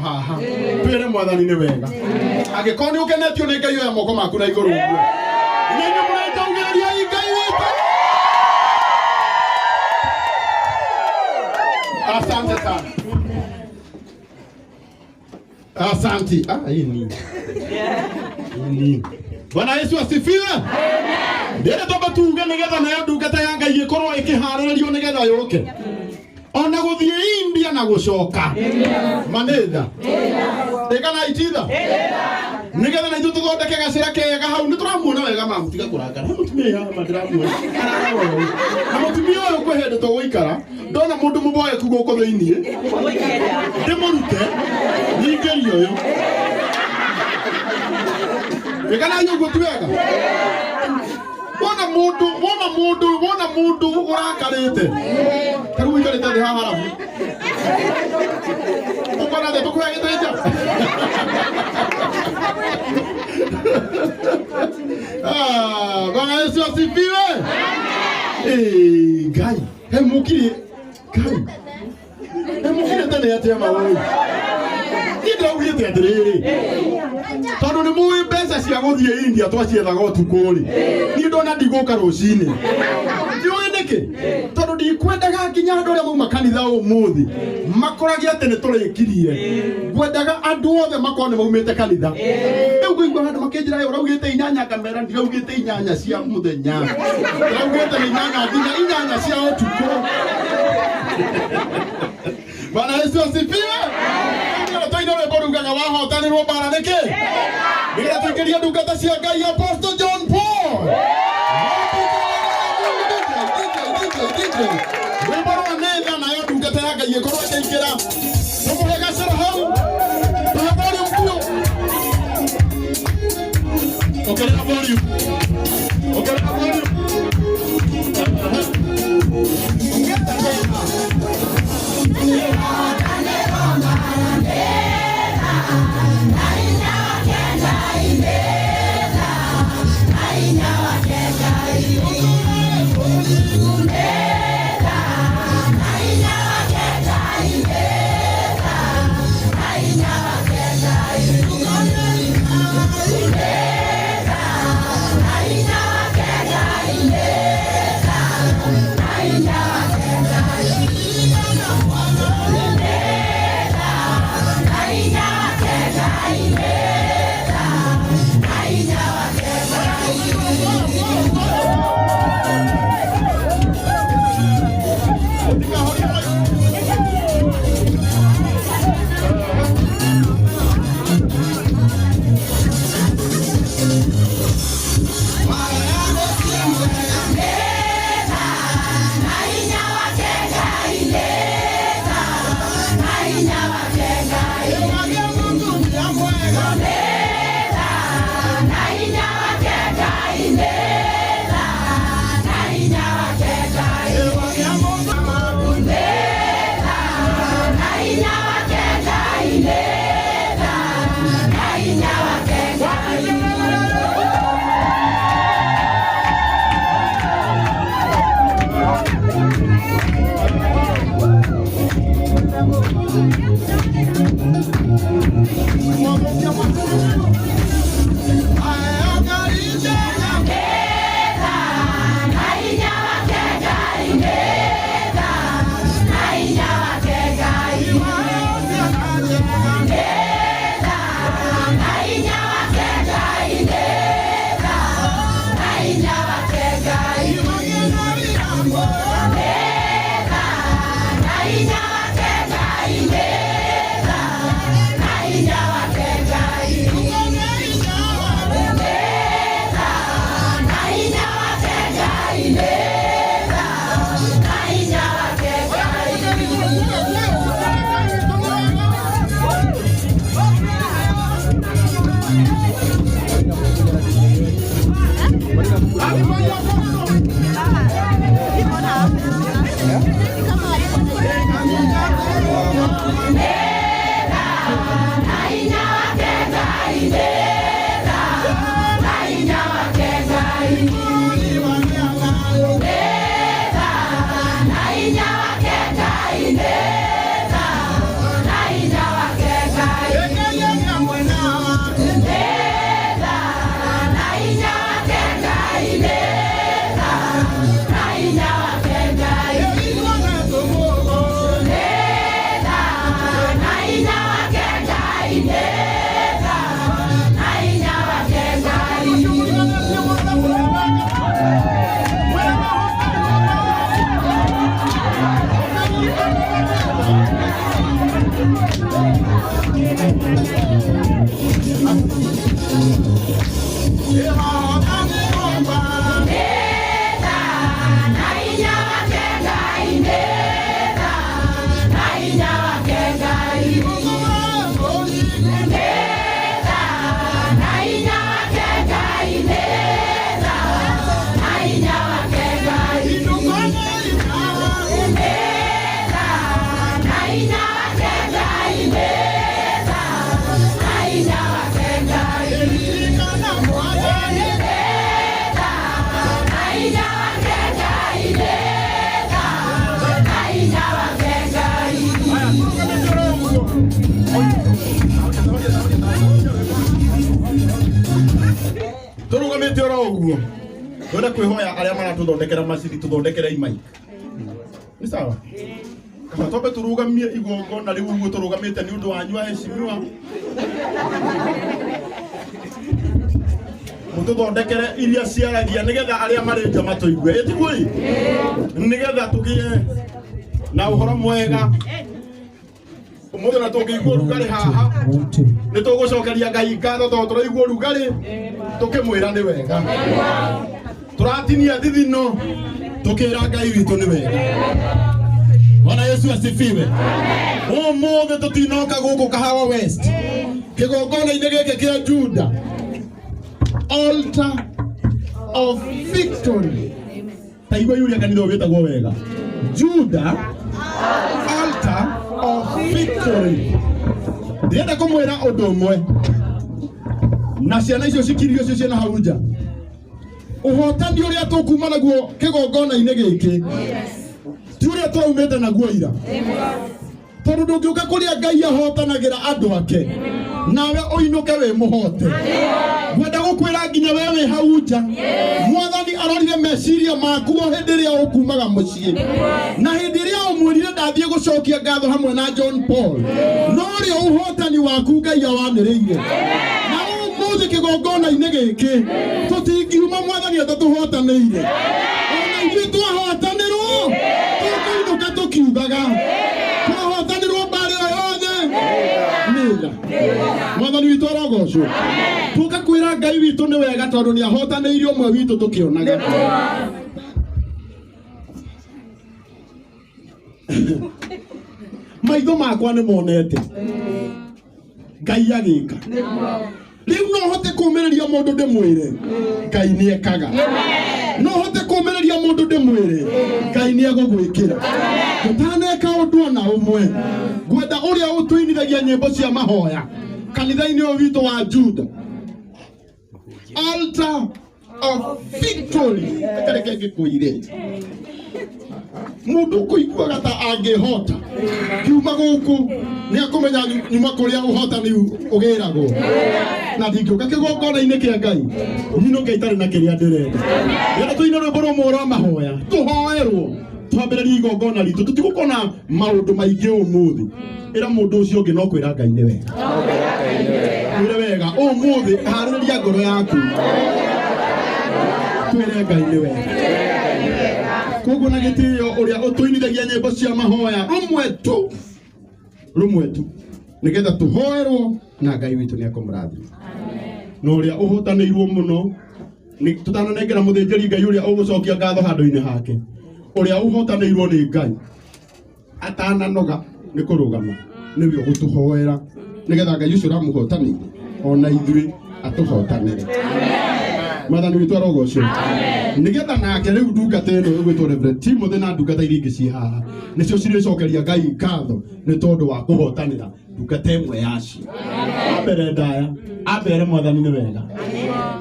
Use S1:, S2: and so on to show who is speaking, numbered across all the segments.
S1: Haha twĩre Mwathani nĩ wega. Angĩkorwo nĩ ũkenetio nĩ Ngai, oya moko maku na igũrũ ũguo. Na inyuĩ mũrenjaugĩrĩria Ngai witũ. Asante sana. Asante. Ah, hii ni. Hii ni. Bwana Yesu asifiwe. Ndĩrĩ twamba tuge nĩgetha nayo ndungata ya Ngai ĩkorwo ĩkĩharĩrĩrio nĩgetha yũke. Ona gũthiĩ India na gũcoka. Manĩtha. Ĩkana ititha. Nĩgetha na ithuĩ tũthondeke gacĩra kega hau. Nĩ tũramuona wega mamu, tiga kũrakara. He mũtumia haha ndĩramuona. Ararora ũũ. Na mũtumia ũyũ kwĩ hĩndĩ tũgũikara ndona mundu muboeku guku thiini ndimurute nyingĩrie ũyũ ĩkanagia ũguo ti wega. Wona mundu, wona mundu, wona mundu ũrakarĩte, ta rĩu ũikarĩte thĩ haha harabu ũkona thĩ tũkũhe gĩtĩ nja. Ah, Bwana Yesu asifiwe. Eh, Ngai he mukiri, Ngai he mukirĩte nĩ atĩa maũĩ. Niĩ ndĩraugĩte atĩrĩrĩ, tondũ nĩ mũĩ mbeca cia gũthiĩ India twaciethaga ũtukũ rĩ, niĩ ndona ndigũka rũcinĩ. Ndiũĩ nĩkĩ, tondũ ndikwendaga nginya andũ arĩa mauma kanitha ũmũthĩ makorage atĩ nĩ tũrĩkirie. Ngwendaga andũ othe makorwo nĩ maumĩte kanitha. Rĩu ngũigua handũ makĩnjĩra, "Ĩ, ũraugĩte 8." Ngamera, "Ndiraugĩte 8 cia mũthenya, ndiraugĩte nĩ 8 nginya 8 cia ũtukũ." Bwana Yesu asifiwe. Tũine rwĩmbo rugaga wahotanĩrwo mbara nĩkĩ, nĩgetha tũingĩrie ndungata cia Ngai, Apostle John Paul. Rwĩmbo rwa nĩtha, nayo ndungata ya Ngai ĩkorwo ĩkĩingĩra. Tũmũhe gacĩra hau, tũhe volume biũ. Ongerera volume, ongerera volume. Tũrũgamĩte oro ũguo twenda kwĩhoya arĩa maratũthondekera macini tũthondekere mic nĩ sawa kaba twambe tũrũgamie igongona rĩu ũguo tũrũgamĩte nĩ ũndũ wanyu aheshimiwa mũtũthondekere iria ciaragia nĩgetha arĩa marĩ nja matũigue ĩtiguo ĩ nĩgetha tũgĩe na ũhoro mwega ũmũthĩ na tũngĩigua ũrugarĩ haha nĩ tũgũcokeria Ngai ngatho tondũ tũraigua ũrugarĩ tũkĩmwĩra nĩ wega tũratinia thithino tũkĩra Ngai witũ nĩ wega. Bwana Yesu asifiwe. Ũmũthĩ tũtinoka gũkũ Kahawa West kĩgongona-inĩ gĩkĩ kĩa Juda, altar of victory. Ta igua yuria kanitha ũyũ wĩtagwo wega, Juda altar of victory. Ndĩrenda kũmwĩra ũndũ ũmwe na ciana icio cikirio icio ciĩna hau nja, ũhotani ũrĩa tũkuma naguo kĩgongona-inĩ gĩkĩ ti ũrĩa twaumĩte naguo ira, tondũ ndũngĩũka kũrĩa Ngai ahotanagĩra andũ ake nawe ũinũke wĩ mũhote. Ngwenda gũkwĩra nginya we wĩ hau nja, mwathani arorire meciria maku o hĩndĩ ĩrĩa ũkumaga mũciĩ na hĩndĩ ĩrĩa ũmwĩrire ndathiĩ gũcokia ngatho hamwe na John Paul, no rĩo ũhotani waku Ngai awanĩrĩire. Na ũmũthĩ kĩgongona-inĩ gĩkĩ tũtingiuma mwathani atatũhotanĩire, ona ithuĩ twahotanĩrwo tũkũinũka tũkiugaga twahotanĩrwo mbarĩ o yothe nĩga mwathani witũ arogocwo. Tũka kwĩra Ngai witũ nĩ wega tondũ nĩ ahotanĩire ũmwe witũ tũkĩonaga. Maitho makwa nĩ monete Ngai agĩka. Rĩu no hote kũũmĩrĩria mũndũ ndĩmwĩre Ngai nĩ ekaga, no hote kũũmĩrĩria mũndũ ndĩmwĩre Ngai nĩ egũgwĩkĩra. Tũtaneka ũndũ ona ũmwe, ngwenda ũrĩa ũtũinithagia nyĩmbo cia mahoya kanitha-inĩ ũyũ witũ wa Juda, altar of victory, reke ngĩkwĩre mũndũ ũkũiguaga ta angĩhota kiuma gũkũ nĩ akũmenya nyuma kũrĩa ũhotani ũgĩragwo na ndingĩũka kĩgongona-inĩ kĩa Ngai nyinũke itarĩ na kĩrĩa ndĩrenda. Rĩrĩa tũine rwĩmbo rũmwe rwa mahoya tũhoerwo twambĩrĩrie igongona ritũ, tũtigũkorwo na maũndũ maingĩ ũmũthĩ. Ĩra mũndũ ũcio ũngĩ no kwĩra Ngai nĩ wega, mwĩre wega ũmũthĩ, harĩrĩria ngoro yaku twĩre Ngai nĩ wega. Koguo na gĩtĩo ũrĩa ũtũinithagia nyĩmbo cia mahoya rũmwe tu rũmwe tu nĩgetha tũhoerwo na Ngai witũ nĩ akũmũrathima. Na ũrĩa ũhotanĩirwo mũno nĩ tũtananengera mũthĩnjĩri Ngai ũrĩa ũgũcokia ngatho handũ-inĩ hake, ũrĩa ũhotanĩirwo nĩ Ngai atananoga nĩ kũrũgama nĩwe ũgũtũhoera nĩgetha Ngai ũcio ũramũhotanĩire ona ithuĩ atũhotanĩre. Mwathani witũ arogocwo. Nĩgetha nake rĩu ndungata ĩno ĩgwĩtwo Reverend Timothy na ndungata iria ingĩ ciĩ haha nĩcio cirĩcokeria Ngai ngatho nĩ tondũ wa kũhotanĩra ndungata ĩmwe yacio. Ambere ndaya ambere mwathani nĩ wega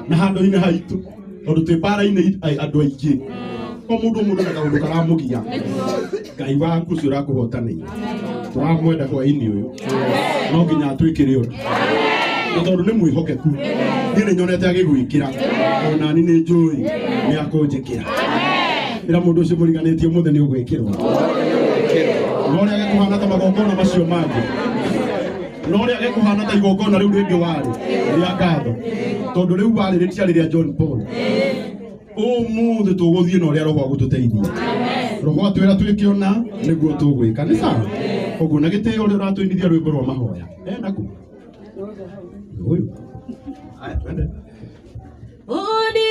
S1: na handũ-inĩ haitũ tondũ twĩ mbara-inĩ andũ aingĩ o mũndũ mũndũ na kaũndũ karamũgia. Ngai waku ũcio ũrakũhotanĩire tũramwenda hwaĩ-inĩ ũyũ no nginya atwĩkĩre ũndũ nĩ tondũ nĩ mwĩhokeku. Niĩ nĩ nyonete agĩgwĩkĩra onani nĩ njũĩ nĩ akũnjĩkĩra. Ĩra mũndũ ũcio mũriganĩtie ũmũthĩ nĩ ũgwĩkĩrwo no ũrĩa gĩkũhana ta magongona macio mangĩ, no ũrĩa gĩkũhana ta igongona rĩu rĩngĩ warĩ rĩa ngatho, tondũ rĩu warĩ rĩtiarĩ rĩa John Paul. Ũmũthĩ tũgũthiĩ na ũrĩa roho agũtũteithia, roho atwĩra twĩke ona nĩguo tũgwĩka. Nĩ sawa? Koguo na gĩtĩo ũrĩa ũratũinithia rwĩmbo rwa mahoya ena kũ ũyũ. Aya, twende.
S2: Ũũ nĩ